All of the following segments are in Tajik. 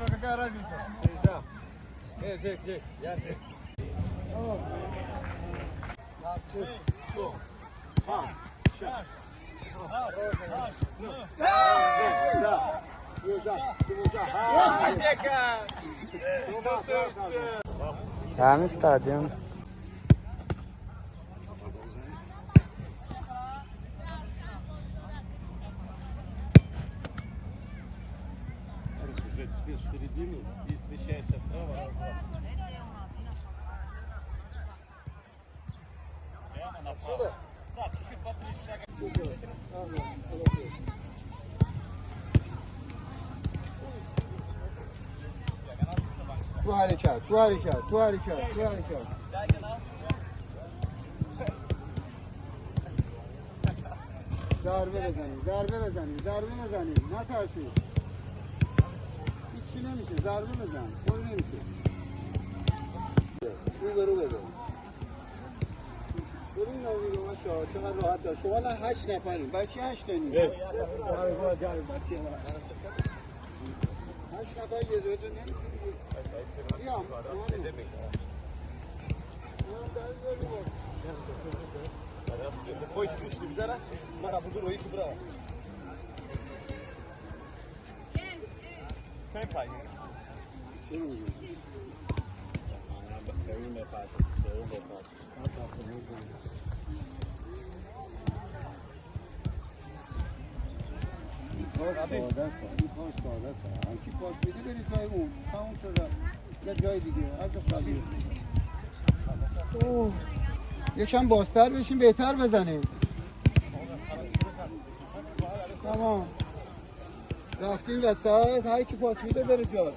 Какая разница? Там стадион. Теперь в середину и смещайся вправо. Прямо направо. Да, чуть-чуть поближе шага. تو حرکت، تو حرکت، تو حرکت، تو حرکت. ضربه بزنید، ضربه بزنید، ضربه بزنید، نترسید. هیچی نمیشه، ضربه بزن، گل نمیشه. رو به رو بزن. ببین ناوی رو بچه‌ها چقدر راحت داشت. شما الان 8 نفرین. برای چی 8 تایین؟ 8 نفر یه زوجه نمیشه دیگه. بیام. ساده است، این کار ساده است. همچی پاس میدی بری جای اون، تموم شده. یه جای دیگه، از خالی. یکم بازتر بشین بهتر بزنیم. تمام. رفتیم وسط، هر کی پاس میده بره جای.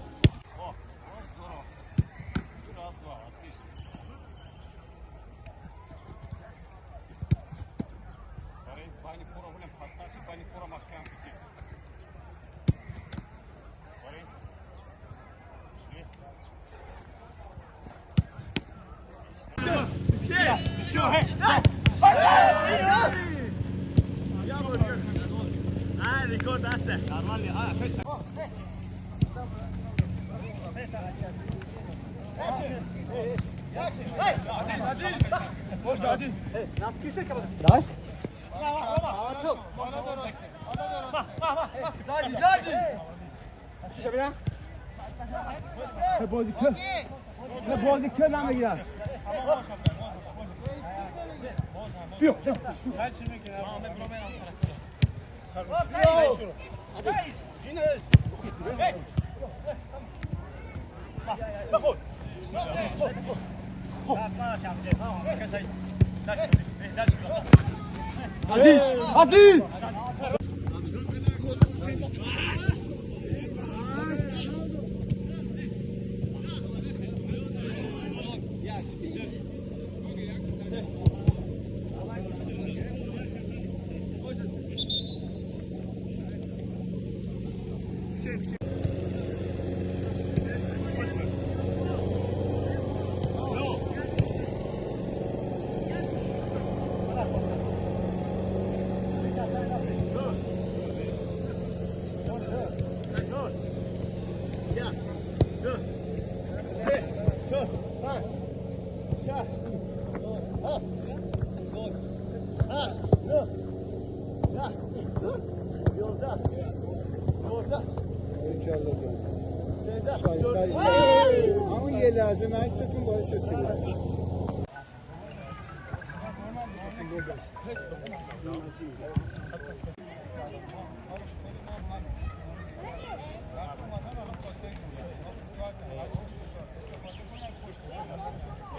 Hadi! همون یه لحظه مکستون باعث شد که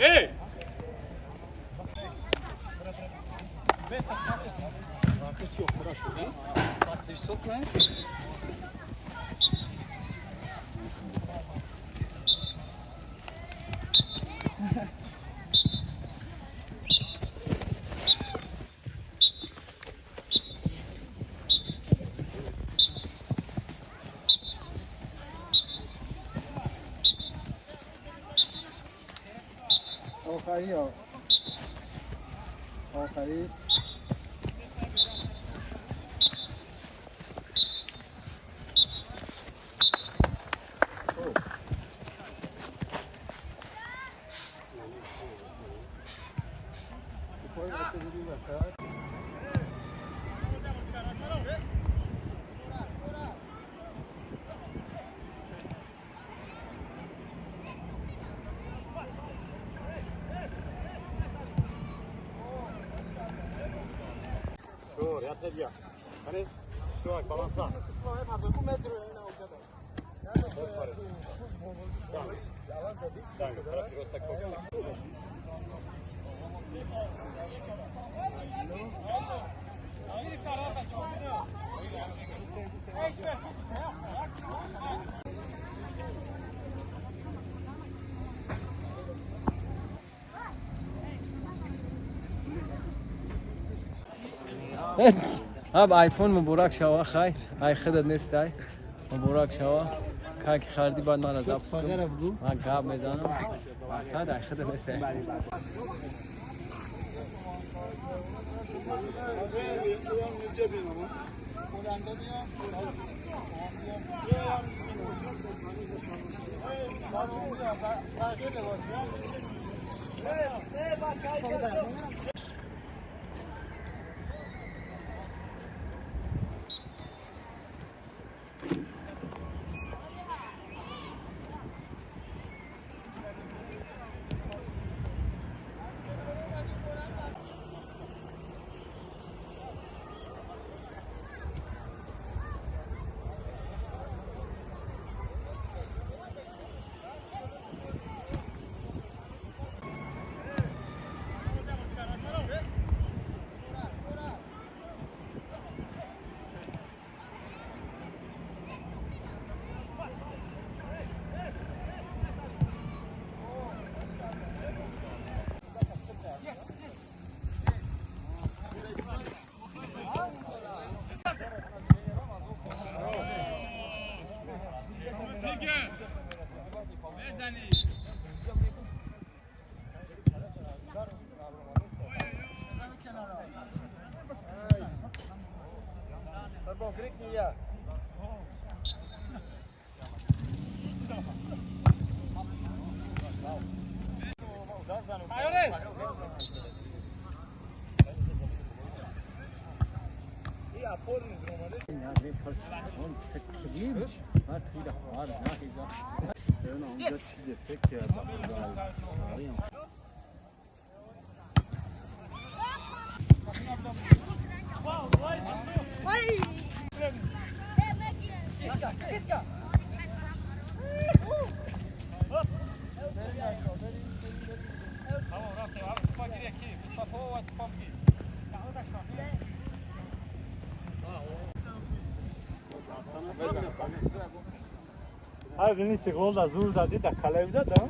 Эй! آخری ها آخری Аб айфон муборак шава, хай. Ай худат нестай. Муборак шава. Как харди баъд мана запуск кун. Ман гап мезанам. Мақсад ай худат нестай. Ҳар дини истиқлол да зур задӣ, да калави зад, да?